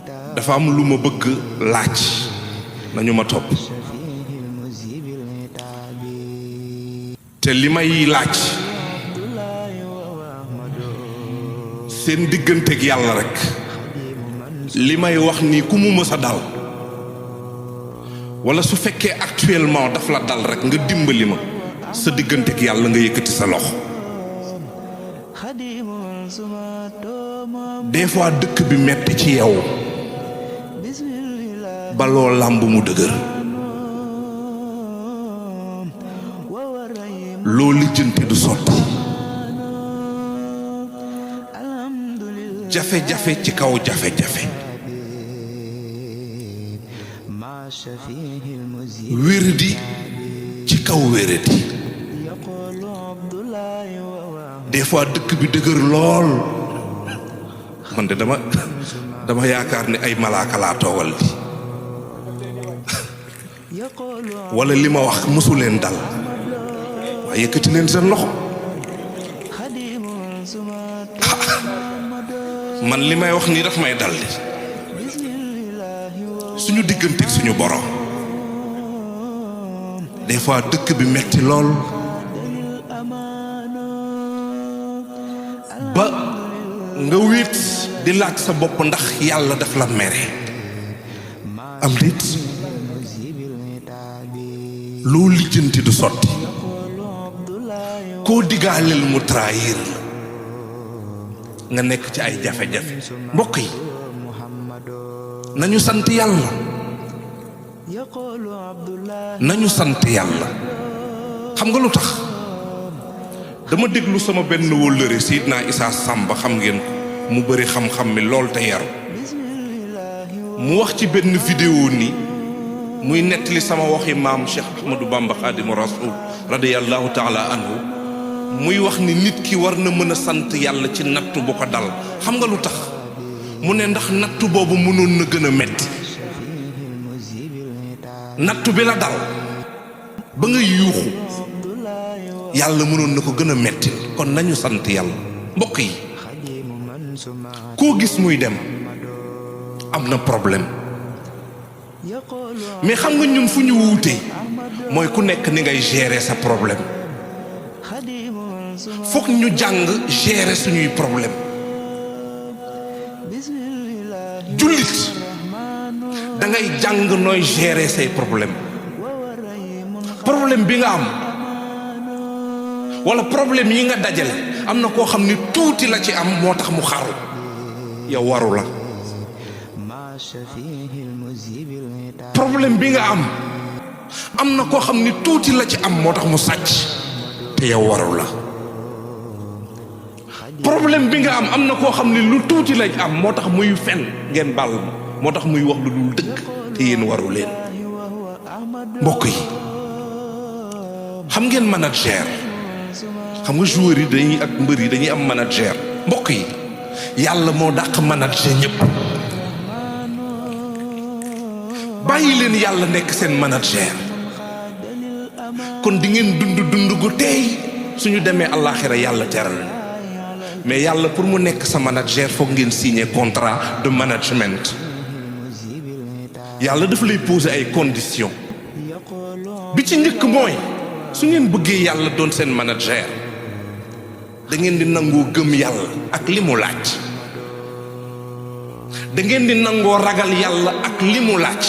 dafa am lu ma bëgg laaj nañu ma topp te li may laaj seen digganteeg yàlla rek li may wax ni ku mu mës a dal wala su fekkee actuellement daf la dal rek nga dimbali ma sa digganteeg yàlla nga yëkkati sa loxo. des fois dëkk bi metti ci yow ba loo làmb mu dëgër loo lijjanti du sotti jafe-jafe ci kaw jafe-jafe wéradi ci kaw wéradi des fois dëkk bi dëgër lool man de dama yaakaar ni ay malaaka laa toogal di wala li ma wax mësu leen dal waaye yëkkati leen seen loxo man li may wax nii daf may dal di suñu digganteeg suñu borom des fois dëkk bi metti lool ba nga wéet di laaj sa bopp ndax yàlla daf la mere am nit loo lijjanti du sotti koo digaaleel mu trahir nga nekk ci ay jafe-jafe mbokk yi nañu sant yàlla nañu sant yàlla xam nga lu tax dama déglu sama benn wóllëre Seydina Issa Samba xam ngeen ko mu bëri xam-xam mi lool te yaru mu wax ci benn vidéo ni muy nettali sama waxi maam Cheikh Ahmadou Bamba Khadimu Rasul radiyallahu taala anhu muy wax ni nit ki war na mën a sant yàlla ci nattu bu ko dal xam nga lu tax mu ne ndax nattu boobu mënoon na gën a metti nattu bi la dal ba nga yuuxu yàlla mënoon na ko gën a metti kon nañu sant yàlla mbokk yi koo gis muy dem am na problème mais xam nga ñun fu ñu wuutee mooy ku nekk ni ngay gérer sa problème fokk ñu jàng gérer suñuy problème jullit da ngay jàng nooy gérer say problème problème bi nga am wala problème yi nga dajale am na koo xam ni tuuti la ci am moo tax mu xaru yow waru la problème bi nga am na koo xam ni tuuti la ci am moo tax mu sàcc te yow waru la problème bi nga am na koo xam ni lu tuuti la ci am moo tax muy fen ngeen bàll ma moo tax muy wax lu dul dëgg te yéen waru leen mbokk yi xam ngeen manager xam nga joueurs yi dañuy ak mbër yi dañuy am manager mbokk yi yàlla moo dàq manager ñëpp bàyyi leen yàlla nekk seen manager kon di ngeen dund gu teey suñu demee àllaaxira yàlla teral mais yàlla pour mu nekk sa manager foog ngeen signer contrat de management yàlla dafa lay poser ay conditions bi ci njëkk mooy su ngeen bëggee yàlla doon seen manager da ngeen di nangoo gëm yàlla ak li mu laaj da ngeen di nangoo ragal yàlla ak li mu laaj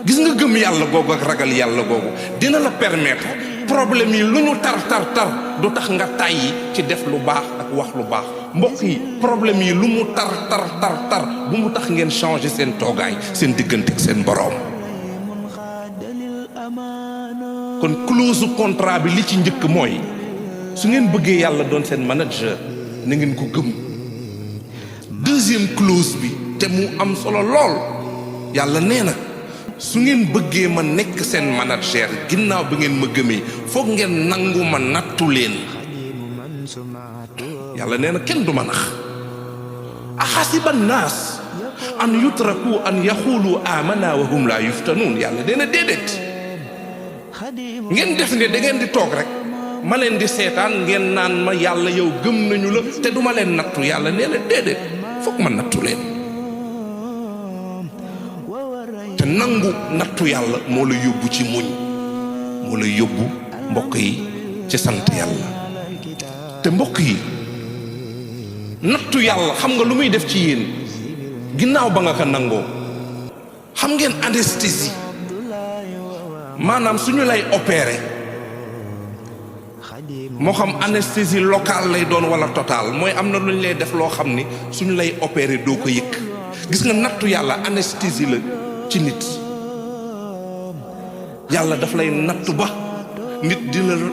gis nga gëm yàlla googu ak ragal yàlla googu dina la permettre problème yi lu ñu tar du tax nga tàyyi ci def lu baax ak wax lu baax mbokk yi problème yi lu mu tar bu mu tax ngeen changer seen toogaay seen diggante ak seen boroom kon clause contrat bi li ci njëkk mooy su ngeen bëggee yàlla doon seen manager na ngeen ko gëm deuxième clause bi te mu am solo lool yàlla nee na su ngeen bëggee ma nekk seen manager ginnaaw bi ngeen ma gëmee foog ngeen nangu ma nattu leen yàlla nee na kenn du ma nax axasiba naas an yutraku an yaxulu amana wa hum la yuftanuun yàlla nee na déedéet ngeen def ne da ngeen di toog rek ma leen di seetaan ngeen naan ma yàlla yow gëm nañu la te duma leen nattu yàlla nee na déedéet foog ma nattu leen nangu nattu yàlla moo la yóbbu ci muñ moo la yóbbu mbokk yi ci sant yàlla te mbokk yi nattu yàlla xam nga lu muy def ci yéen ginnaaw ba nga ko nangoo xam ngeen anesthésie maanaam suñu lay opérer moo xam anesthésie locale lay doon wala totale mooy am na lu ñu lay def loo xam ni suñu lay opérer doo ko yëg gis nga nattu yàlla anesthésie la ci nit yàlla daf lay nattu ba nit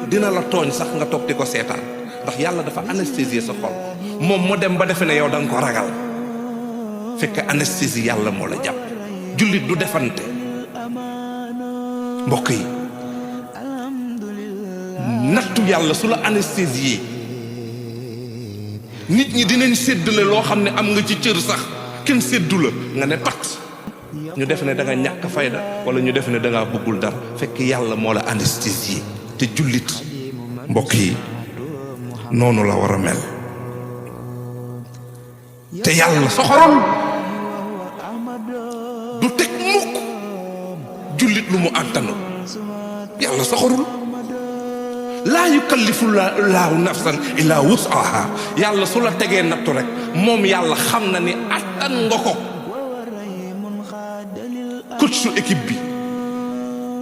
dina la tooñ sax nga toog di ko seetaan ndax yàlla dafa anesthésier sa xol moom mu dem ba defe ne yow da nga ko ragal fekk anesthésie yàlla moo la jàpp jullit du defante mbokk yi nattu yàlla su la anesthésier nit ñi dinañ séddale loo xam ne am nga ci cër sax kenn séddu la nga ne pat ñu def ne da nga ñàkk fayda wala ñu def ne da ngaa bëggul dara fekk yàlla moo la anesthésier te jullit mbokk yi noonu la war a mel te yàlla soxorul du teg mukk jullit lu mu àttanu yàlla soxorul laa yukallifu laahu nafsan illaa wus'aha yàlla su la tegee nattu rek moom yàlla xam na ni àttan nga ko coach su équipe bi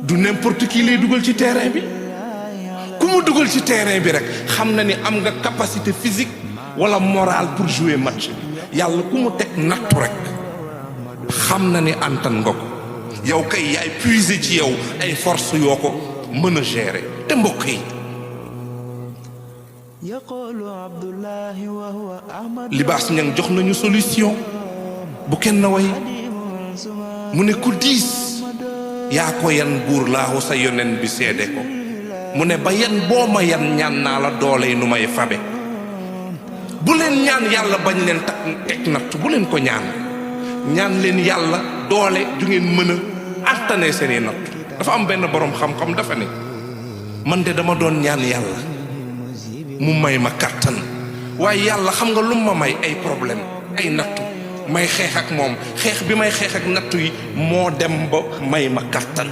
du n'importe qui lay dugal ci terrain bi ku mu dugal ci terrain bi rek xam na ni am nga capacité physique wala morale pour jouer match bi yàlla ku mu teg nattu rek xam na ni àttan nga ko yow kay yaay puiser ci yow ay force yoo ko mën a gérer te mbokk yi Libaas Ñang jox nañu solution bu kenn way mu ne ku diis yaa ko yan buur laahu sa yonen bi seede ko mu ne ba yan boo ma yan ñaan naa la doole yi nu may fabe bu leen ñaan yàlla bañ leen teg natt bu leen ko ñaan leen yàlla doole ju ngeen mën a àttanee seeni natt dafa am benn boroom xam-xam dafa ne man de dama doon ñaan yàlla mu may ma kàttan waaye yàlla xam nga lu ma may ay problème ay nattu may xeex ak moom xeex bi may xeex ak nattu yi moo dem ba may ma kàttan